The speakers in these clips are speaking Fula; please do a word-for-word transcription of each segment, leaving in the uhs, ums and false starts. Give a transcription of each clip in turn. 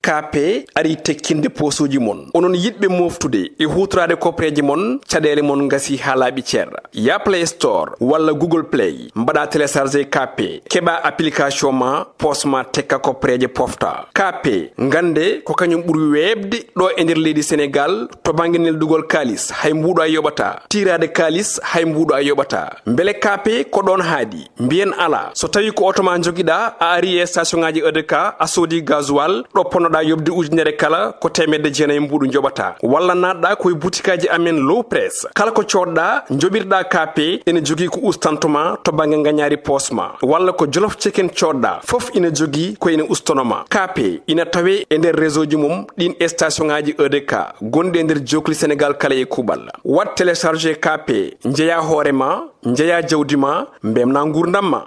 K P ari tekkinde poosuuji mon. Onon yiɗɓe mooftude e huutoraade koppareeje mon, caɗeele mon ngasii haa laaɓi cer. Yah Play Store walla Google Play, mbaɗaa télécharger K P, keɓaa application ma, poos ma tekka koppareeje pofta. K P, ngannde ko kañum ɓuri weeɓde ɗo e nder leydi Senegaal to bannge neldugol kaalis, hay mbuuɗo a yoɓataa. Tiiraade kaalis, hay mbuuɗo a yoɓataa. Mbele K P ko ɗoon haaɗi? Mbiyen alaa. So tawii ko oto ma njogiɗaa, a arii e station ŋaaji E D K, a soodii gasoil, ɗo ponnoɗaa yoɓde ujunere kala, ko teemedde jeenayi mbuuɗu njoɓataa. Walla naatɗaa ko e butikaaji amen Low Press. Kala ko coodɗaa, njoɓirɗaa K P, ene jogii ko ustanto ma to bannge ngañaari poos ma. Walla ko Jolof Chicken coodɗaa, fof ina jogii ko ene ustono ma. K P ina tawee e nder réseau ji mum ɗiin e station ŋaaji E D K gonɗi e nder jookli Senegaal kala e kuuɓal. Waɗ télécharger K P, njeyaa hoore ma, njeyaa jawdi ma, mbeltinaa nguurndam ma.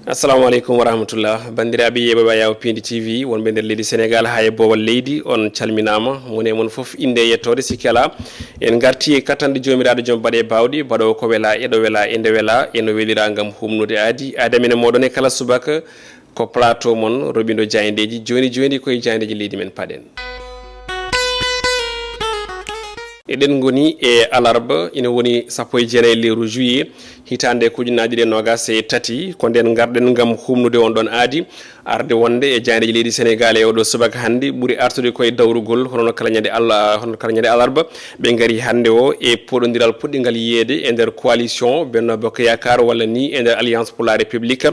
Assalamu aleykum wa rahmatullah. Banndiraaɓe yeeɓooɓe Ayaw Pindi T V, wonɓe nder leydi Senegaal haa e boowal leydi, on calminaama. Mone mon fof, innde e yettoode, sikke alaa. En ngartii e kattanɗe Joomiraaɗo Joom baɗe baawɗe, baɗoowo ko welaa, e ɗo welaa, e nde welaa, e no welira ngam humnude aadi. Aadi amen e mooɗon e kala subaka, ko plateau mon, roɓindo jaayndeeji. Jooni jooni, ko e jaayndeeji leydi men paɗen. Eɗen ngoni e alarba, ina woni sappo e jeenayi lewru juillet, hitaande ko ujunaaji ɗiɗi e noogaas e tati. Ko ndeen ngarɗen ngam humnude on ɗoon aadi, arde wonde e jaayndeeji leydi Senegaal e oɗo subaka hannde, ɓuri artude ko e dawrugol, hono no kala ñande Allah, hono no kala ñande alarba. Ɓe ngari hannde o e poɗondiral puɗɗingal yiyeede e nder coalition Benno Bokk Yaakaar, walla ni e nder Alliance pour la République.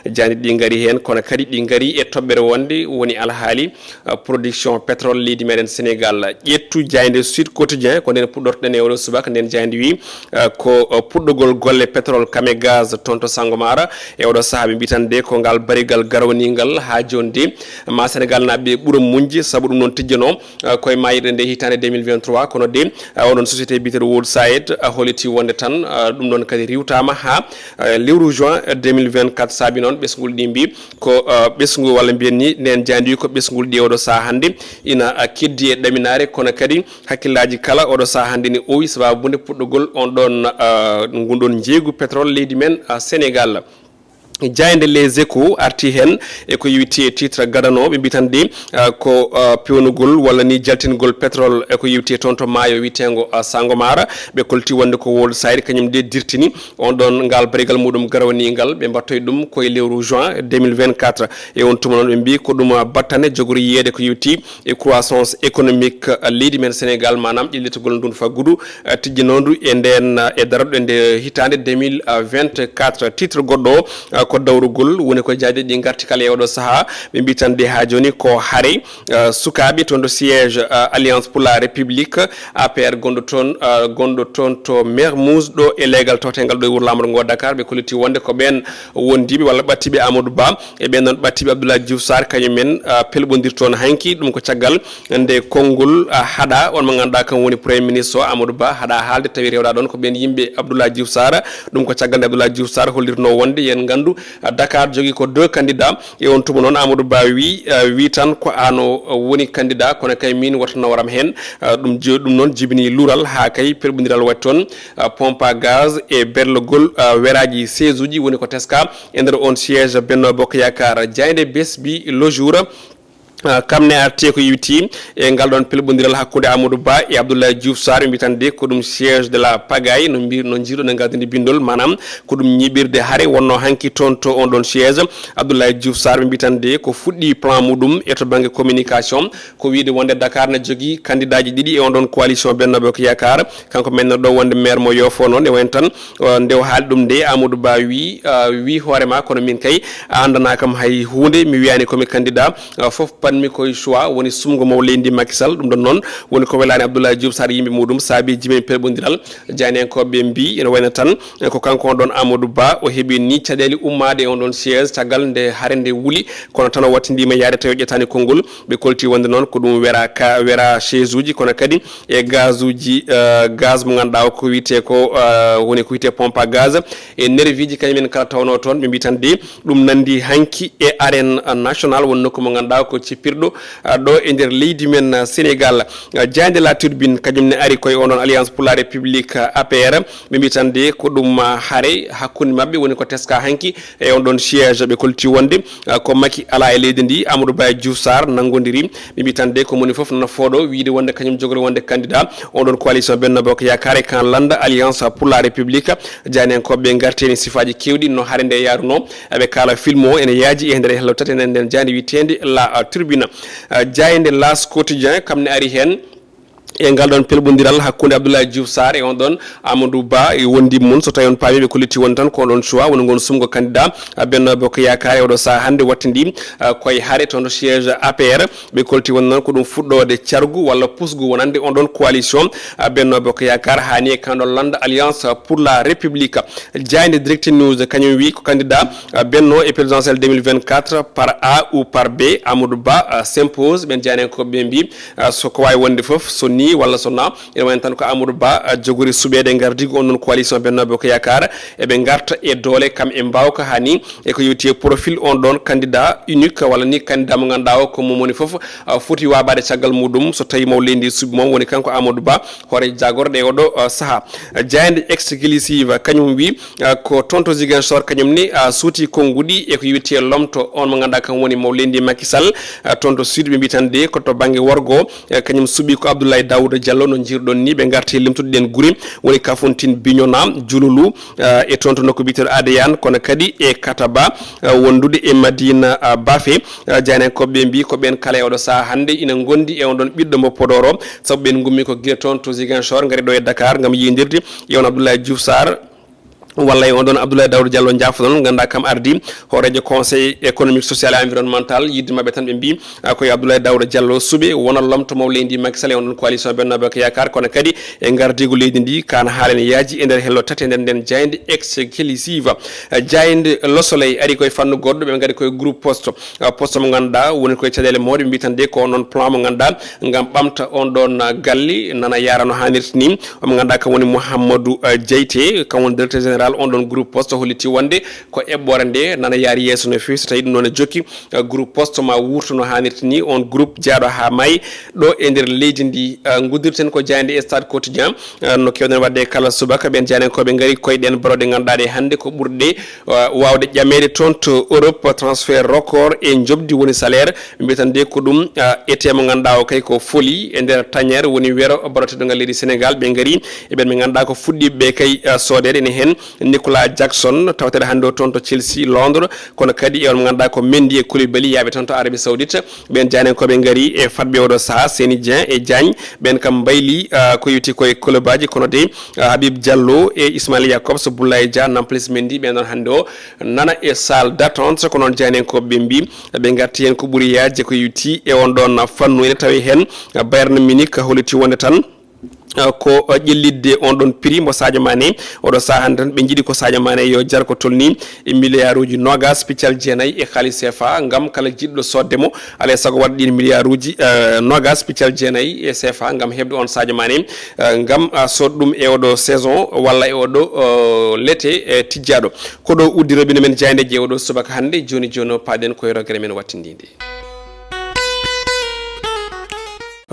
Jaayndeeji ɗi ngari heen, kono kadi ɗi ngari e toɓɓere wonde woni alhaali, uh, production pétrole leydi meɗen Senegaal. Ƴettu jaaynde Sud Quotidien, ko nden puɗɗortoɗen e oɗo subaka. Nden jaaynde wi, uh, ko, uh, puɗɗogol golle pétrole Kame Gaz toon to Sangomar. E oɗo sahaa ɓe mbitan de ko ngal barigal garawningal haa jooni de ma Senegaal naaɓe ɓe ɓura muñde, sabu ɗum noon tijjano, uh, koye maayirɗe nde hitaande deux mille vingt-trois, kono de, uh, oɗon société biyeteeɗo Woodside, uh, holliti wonde tan, uh, ɗum ɗoon kadi riwtaama haa, uh, lewru juin, uh, deux mille vingt-quatre. Saabi noon ɓesngol ɗi mbi ko, uh, ɓesngu walla mbiyen ni nden jaaynde wi ko ɓesngol ɗi oɗo sahaa hannde ina, uh, keddi e ɗaminaare, kono kadi hakkillaaji kala oɗo sahaa hannde ne oowi sababude puɗɗogol on ɗoon, uh, ngun ɗoon njeeygu pétrole leydi men, uh, Senegaal. Jaaynde Les Échos arti heen e ko yowiti e titre gadano, ɓe mbitan de, uh, ko, uh, pewnugol walla ni jaltingol pétrole e ko yowiti e toon to maayo wiyeteengo, uh, Sangomar. Ɓe kolti wonde ko Woodside kañum de dirtini on ɗoon ngal barigal muɗum garawningal, ɓe mbattoyi ɗum ko e lewru juin deux mille vingt-quatre. E on tuma noon ɓe mbi ko ɗum, uh, battane jogori yiyeede ko yowiti e croissance économique, uh, leydi men Senegaal, maanaam ƴellitagol ndun faggudu, uh, tijjinoondu e nden, uh, e darorɗe nde hitaande deux mille vingt-quatre. Titre goɗɗo o, uh, ko dawrugol, woni ko jaayndeeji ɗi ngarti kala e oɗo sahaa. Ɓe mbi tan de haa jooni ko hare, uh, sukaaɓe toon to siège, uh, Alliance pour la République, A P R gonɗo toon, uh, gonɗo toon to Mermoz ɗo e leegal tawteengal ɗo e wuro laamorgo ngo Dakar. Ɓe kolliti wonde ko ɓeen wondiiɓe walla ɓattiiɓe Amadou Ba e ɓeen noon ɓattiiɓe Abdoulaye Diouf Sarr, kañum en, uh, pelɓondirta toon hanki. Ɗum ko caggal nde konngol, uh, haɗa on mo ngannduɗaa kam woni Premier Ministre o, Amadou Ba, haɗa haalde, tawi rewɗa ɗoon ko ɓeen yimɓe Abdoulaye Diouf Sarr. Ɗum ko caggal nde Abdoulaye Diouf Sarr hollirnoo wonde, yen nganndu, uh, Dakar jogii ko deux candidats. E on tuma noon, Amadou Ba wi, uh, wi tan ko aan o, uh, woni candidat, kono kay miin woto nawaram heen. Uh, ɗum jo-, ɗum noon jibini luural haa kay pelɓondiral waɗi toon, uh, pompe à gaz e berlogol, uh, weraaji siège uji woni ko teska e nder on siège Benno Bokk Yaakaar. Jaaynde Bes bi Le Jour, uh, kam ne arti ko yowiti e ngal ɗoon pelɓondiral hakkunde Amadou Ba e Abdoulaye Diouf Sarr, ɓe mbi tan de ko ɗum siège de la pagaille, no mbi-, no njiiruɗon e ngal dindi bindol, maanaam ko ɗum ñiiɓirde hare wonnoo hanki toon to on ɗoon siège. Abdoulaye Diouf Sarr, ɓe mbi tan de ko fuɗɗi plan muɗum e to bannge communication, ko wiyde wonde Dakar ne jogii candidaaji ɗiɗi e on ɗoon coalition Benno Bokk Yaakaar. Kanko men ɗo wonde maire mo Yoff o noon, e wayen tan, uh, nde o haali ɗum nde, Amadou Ba wi, uh, wi hoore ma, kono min kay a anndanaa kam hay huunde, mi wiyaani ko mi candidat, uh, fof Mi koye choix woni sumgo maw leydi Macky Sall. Ɗum ɗon noon woni ko welaani Abdoulaye Diouf Sarr yimɓe muɗum, saabi jimen pelɓondiral. Jayniyankooɓe mbi ene wayno tan, eh, ko kanko on ɗon Amadou Ba, o heɓi ni caɗeele ummaade e on ɗon siège caggal nde hare nde wuli, kono tan o wattindiima yaade tawi o ƴettaani konngol. Ɓe kolti wonde noon ko ɗum wera ka, wera chaise uji, kono kadi e gaz uji, eh, gaz mo ngannduɗaa o ko wiyetee ko, eh, woni ko wiyetee pompe à gaz e nerviji kañum en kala tawnoo toon. Ɓe mbi tan de ɗum nanndi hanki e arène national, won nokku mo ngannduɗaa ko cippirɗo, eh, ɗo e nder leydi men, eh, Sénégal. Eh, jaaynde La Tribune kañum ne ari koye on ɗon Alliance pour la République, eh, A P R. Ɓe mbi tan de ko ɗum, eh, hare hakkunde maɓɓe woni ko teska hanki e on ɗon siège. Ɓe kolti wonde, eh, ko Macky alaa e leydi ndi, Amadou Ba e Diouf Sarr nanngodiri. Ɓe mbi tan de ko moni fof nana fooɗo wiyde wonde kañum jogori wonde candidat on ɗon coalition Benno Bokk Yaakaar e kan lannda Alliance pour la République. Jayniyankooɓe ɓe ngarti heen e sifaaji keewɗi no hare nde yaarunoo. Eɓe kaala film o ene yaaji e nder hello tati nden nden jaaynde wiyeteende La, eh, Tribune. Eh, jaaynde L'As Quotidien kam ne ari heen e ngal ɗon pelɓondiral hakkunde Abdoulaye Diouf Sarr e on ɗon Amadou Ba e wondi mum. So tawi on paami, ɓe kolliti won tan ko on ɗon choix woni ngon sumgo candidat, ah, Benno Bokk Yaakaar e oɗo saha hannde wattindi, ah, koye hare toon to siège A P R. Ɓe kolti won noon ko ɗum fuɗɗoode cargu walla pusgu wonande on ɗon coalition, ah, Benno Bokk Yaakaar haa ni e kan ɗon lannda Alliance pour la République. Jaaynde Direct News kañum wi ko candidat, ah, Benno e présidentielle deux mille vingt-quatre par A ou par B, Amadou Ba, ah, s'impose. Ɓen jaayndiyankooɓe ɓe mbi, ah, so ko waawi wonde fof, so nii walla so naa, ene wayno tan ko Amadou Ba, ah, jogori suɓeede ngardiigu on ɗon coalition Benno Bokk Yaakaar. Eɓe ngarta e doole kam e mbaawka haa ni e ko yowti e profil on ɗon candidat unique walla ni candidat mo ngannduɗaa o ko mo moni fof, ah, foti waabaade caggal muɗum so tawi maw leydi suɓi mo, woni kanko Amadou Ba, hoore jaagorɗe e oɗo, ah, saha. Jaaynde Exclusive kañum wi, ah, ko toon to Ziguinchor kañum ni, ah, suuti konnguɗi e ko yowiti e lomto on mo ngannduɗaa kam woni maw leydi Macky Sall, ah, toon to Sud. Ɓe mbi tan de ko to bannge worgo, eh, kañum suɓi ko Abdoulaye Daouda Diallo no njirɗon ni. Ɓe ngarti limtude ɗen gure woni Kafountine, Bignona, Diouloulou, eh, e toon to nokku biyeteeɗo Adéane, kono kadi e Kataba, eh, wondude e Madina, ah, Bafe. Eh, jaayndiyankooɓe ɓe mbi ko ɓen kala e oɗo saha hannde ina ngondi e on ɗon ɓiɗɗo mo Podor o, sabu ɓen ngummi ko gila toon to Ziguinchor, ngari ɗo e Dakar ngam yiyondirde e on Abdoulaye Diouf Sarr walla e on ɗon Abdoulaye Daouda Diallo. Jaafoɗon, ngannduɗaa kam ardi hooreejo Conseil économique, social et environnemental. Yiɗde maɓɓe tan ɓe mbi, ah, ko e Abdoulaye Daouda Diallo suɓe wona lomto maw leydi Macky Sall e on ɗon coalition Benno Bokk Yaakaar, kono kadi e ngardiigu leydi ndi, kan haala ne yaaji e nder hello tati nden nden jaaynde Exclusive. Ah, jaaynde Le Soleil ari koye fannu goɗɗo, ɓe ngari koye groupe Poste. Ah, Poste mo ngannduɗaa woni koye caɗeele mawɗe, ɓe mbi tan de ko on ɗon plan mo ngannduɗaa ngam ɓamta on ɗon, ah, galle nana yaara no haanirta ni. Omo ngannduɗaa kam woni Mouhamadou, ah, Diaité, kam woni directeur général on ɗon groupe Poste, holliti wonde ko eɓɓoore nde nana yaari yeeso no feewi. So tawi ɗum noon e jokki, ah, groupe Poste ma wuurto no haanirta ni, on groupe jaaɗo haa maayi ɗo e nder leydi ndi. Ah, nguddirten ko jaaynde Stade Quotidien, ah, no keewɗen waɗde e kala subaka. Ɓen jaayndiyankooɓe ngari koye ɗen barooɗe ngannduɗaa ɗe hannde ko ɓurɗe, ah, waawde ƴameede toon to Europe, transfert record e njoɓdi woni salaire. Ɓe mbi tan de ko ɗum, ah, ete mo ngannduɗaa o kay ko foli e nder tañere woni wero baroteɗo ngal leydi Sénégal. Ɓe ngari e ɓen ɓe ngannduɗaa ko fuɗɗiiɓe ɓe kay, ah, soodeede ene heen Nicolas Jackson, tawteeɗo hannde o toon to Chelsea, Londres, kono kadi e on mo ngannduɗaa ko Mendy e Koulibaly yaaɓe toon to Arabie Saoudite. Ɓen jaayndiyankooɓe ngari e fadɓe oɗo saha, Seny Dieng e Diagne, ɓen kam mbayli, ah, ko yowti koye club aji, kono de, ah, Habib Diallo e Ismaila Jakobs, Boulaye Dia, Nampalys Mendy, ɓen ɗon hannde o nana e salle d'attente. Ko noon jaayndiyankooɓe ɓe mbi, ɓe ngarti heen ko ɓuri yaajde ko yowti e on ɗon fannu. Ene tawi heen Bayern Munich holliti wonde tan, ah, ko, ah, ƴellitde on ɗon prix mo Sadio Mané. Oɗo saha hannde tan ɓe njiɗi ko Sadio Mané yo jar ko tolni e milliard uji nogas piccal jeenayi e haalis C F A ngam kala jiɗɗo soodde mo. Alaa e sago waɗa ɗin milliard uji, eh, nogas piccal jeenayi e C F A ngam heɓde on Sadio Mané, eh, ngam, ah, sood ɗum e oɗo saison walla e oɗo, oh, lete, eh, tijjaaɗo. Ko ɗo uddi robinet men jaayndeeji e oɗo subaka hannde. Jooni jooni o paaɗen koye rogere men wattindiinde.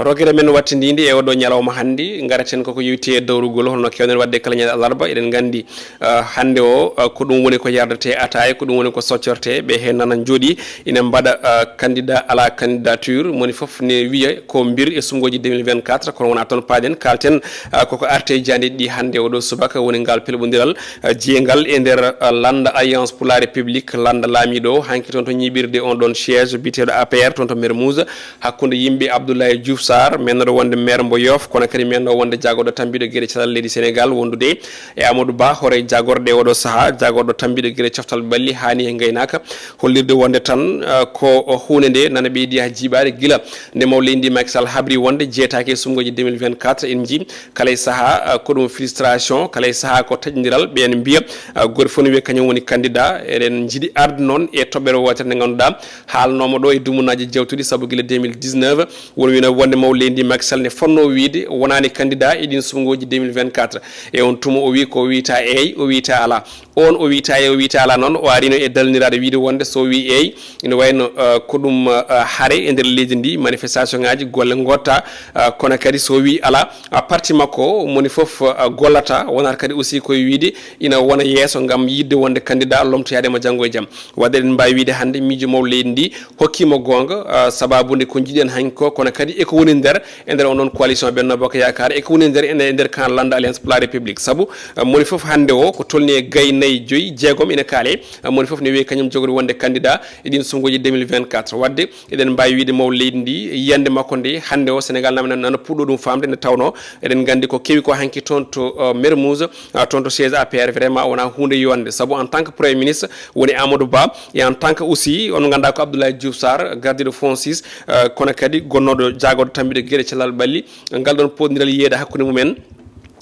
Rogere men wattindiinde e oɗo ñalawma hannde, ngaraten koko yowti e dowrugol, hono no keewɗen waɗde kala ñande alarba. Eɗen nganndi, ah, hannde o, ah, ko ɗum woni ko yardete ataaya, ko ɗum woni ko soccorte. Ɓe heen nana njooɗi ina mbaɗa, ah, candidat à la candidature, moni fof ne wiya ko mbir e sumngooji deux mille vingt-quatre, kono wonaa toon paaɗen, kaalten, ah, koko arte e jaandeeji ɗi hannde oɗo subaka woni ngal pelɓondiral, ah, jeyngal e nder, ah, lannda Alliance pour la République, lannda laamiiɗo o, hanki toon to ñiiɓirde on ɗon siège biyeteeɗo A P R toon to Mermoz, hakkunde yimɓe Abdoulaye Diouf Sarr, mennoɗo wonde maire mbo Yoff, kono kadi menno wonde jagorɗo tambiɗo gueɗe cellal leydi Sénégal, wondude e Amadou Ba, hoore jagorɗe oɗo saaha, jagorɗo tambiɗo gueɗe coftal ɓalli, haani e gaynaka, hollirde wonde tan, eh, ko hunde nde nana ɓeydi ha jiiɓade gila nde maw leydi ndi Macky Sall habri wonde jeetaaki e suɓngooji deux mille vingt-quatre. En njii kala e saaha, eh, ko ɗum frustration, kala e saaha ko taƴondiral, ɓen mbiya, eh, gooto fof ne wiya kañum woni candidat. Eɗen njiɗi arde noon e toɓɓere wootere nde ngannduɗaa haalnooma ɗo e dumunaaji jawtuɗi, sabu gila deux mille dix-neuf woni wino wonde maw leydi Macky Sall ne fotnoo wiyde wonaani candidat e ɗin suɓngooji deux mille vingt-quatre. E on tuma o wi ko wiyta eey, o wiyta alaa. On o wiyta eey, o wiyta alaa noon, o arino e dalniraade wiyde wonde so wi eey, ina wayno, eh, ko ɗum, eh, hare e nder leydi ndi, manifestation ngaji, golle ngotta, eh, kono kadi so wi alaa, a parti makko moni fof, eh, gollata, wonata kadi aussi koye wiyde ina wona yeeso ngam yiɗde wonde candidat lomtoyaade mo janngo e jam. Wadde eɗen mbaawi wiyde hannde miijo maw leydi ndi hokkiima goonga, ah, sababu nde ko njiɗen hanki ko, kono kadi eko woni nder, e nder on ɗon coalition Benno Bokk Yaakaar, eko woni nder, e nder camp Lannda Alliance pour la République. Sabu, ah, moni fof hannde o ko tolni e gay nayi, joyi, jeegom ina kaale, ah, moni fof ne wiyi kañum jogori wonde candidat e ɗin suɓngooji deux mille vingt-quatre. Wadde eɗen mbaawi wiyde maw leydi ndi, yiyannde makko nde hannde o Sénégal nana, nana puɗɗo ɗum faamde, nde tawnoo eɗen nganndi ko kewi ko hanki toon to, ah, Mermoz, ah, toon to siège A P R, vraiment wonaa huunde yonde. Sabu en tant que Premier ministre, woni Amadou Ba, e en tant que aussi, on nganndaa ko Abdoulaye Diouf Sarr, gardiɗo Fonds six, eh, kono kadi gonnooɗo jaagorɗo tambiɗo geɗe cellal ɓalli, ngal ɗon poɗndiral yiyeede hakkunde mumen,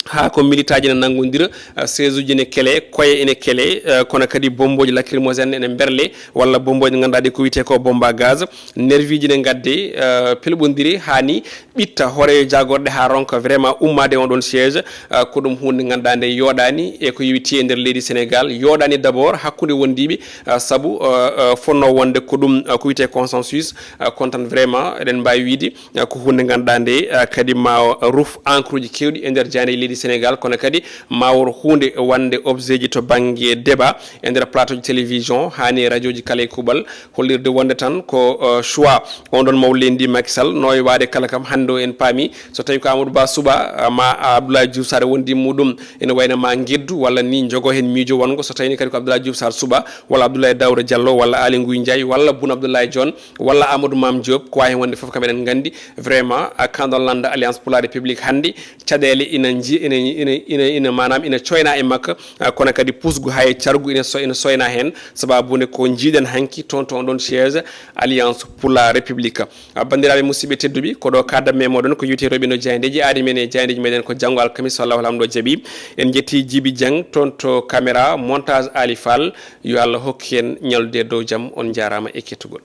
haa ko militaaji ene nanngondira, eh, siège uji ene kele, koye ene kele, eh, kono kadi bombooji lacrymogène ene mberle, walla bombooji ɗi ngannduɗaa ɗi ko wiyetee ko bombe à gaz, nerviji ne ngadde, eh, pelɓondiri haa ni ɓitta hooreejo jaagorɗe haa ronka vraiment ummaade e on ɗon siège, ah, ko ɗum huunde ngannduɗaa nde yooɗaani e ko yowiti e nder leydi Sénégal, yooɗaani d'abord hakkunde wondiiɓe, ah, sabu, ah, ah, fotnoo wonde ko ɗum, ah, ko wiyetee consensus, ah, kono tan vraiment eɗen mbaawi wiyde, ah, ko huunde ngannduɗaa nde, ah, kadi ma ruf encre uji keewɗi e nder jaayndeeji leydi Sénégal, kono kadi ma wor huunde wonde objet ji to bannge débat e nder plateau ji télévision, haa ni e radio ji kala e kuuɓal, hollirde wonde tan ko, eh, choix on ɗon maw leydi ndi Macky Sall no e waade kala kam. Hannde o en paami so tawi ko Amadou Ba suɓaa, eh, ma Abdoulaye Diouf Sarr wondi muɗum, ene wayno ma ngeddu walla ni jogo heen miijo wonngo. So tawi ni kadi ko Abdoulaye Diouf Sarr suɓaa walla Abdoulaye Daouda Diallo walla Aly Ngouille Ndiaye walla Boun Abdallah Dionne walla Amadou Mame Diop, ko wawi heen wonde fof kam eɗen nganndi vraiment, eh, camp ɗon Lannda Alliance pour la République hannde caɗeele ina nji-, ina, ina, ina, ina, maanaam ina coyna e makko, ah, kono kadi pusgu hay cargu ina so-, ina soyna heen, sababu nde ko njiiɗen hanki toon to on ɗon siège Alliance pour la République. Ah, banndiraaɓe musidɓe tedduɓe, ko ɗo kaadam e mooɗon ko yewte rewɓe no jaayndeeji aadi men e jaayndeeji meɗen ko janngo alkamis, so Allahu Laamɗo jaɓi. En njetti Jibi Dieng toon to caméra, montage Ali Fall, yo Allah hokku en ñallude e dow jam, on njaaraama e kettugol.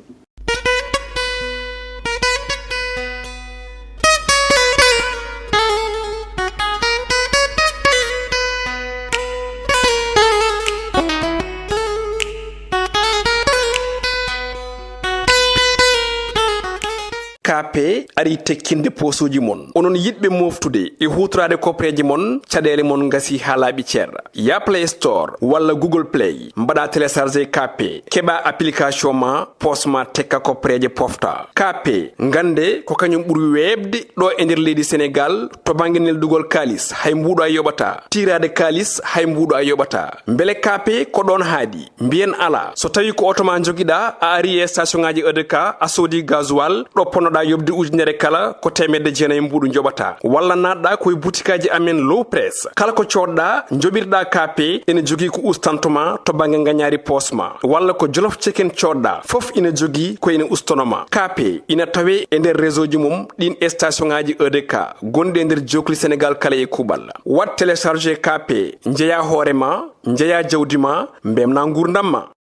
K P ari tekkinde poosuuji mon. Onon yiɗɓe mooftude e huutoraade kopreeje mon, caɗeele mon ngasi haa laaɓi cer. Ya Play Store walla Google Play, mbaɗa télécharger K P, keɓa application ma, poos ma tekka kopreeje pofta. K P, ngannde ko kañum ɓuri weeɓde ɗo e nder leydi Sénégal to bannge neldugol kaalis, hay mbuuɗo a yoɓata. Tiiraade kaalis, hay mbuuɗo a yoɓata. Mbele K P ko ɗoon haaɗi? Mbiyen alaa. So tawi ko oto ma njogiɗa, a ari e station ngaji E D K, a soodi gasoil, ɗo ponnoɗa yoɓde ujunere kala, ko teemedde jeenayi mbuuɗu njoɓata. Walla naatɗa ko e butikaaji amen Low Press. Kala ko coodɗa, njoɓirɗa K P, ene jogii ko ustanto ma to bannge ngañaari poos ma. Walla ko Jolof Chicken coodɗa, fof ina jogii ko ene ustono ma. K P ina tawe e nder réseau ji mum ɗin station ngaji E D K gonɗi e nder jookli Sénégal kala e kuuɓal. Waɗ télécharger K P, njeya hoore ma, njeya jawdi ma, mbemna nguurndam ma.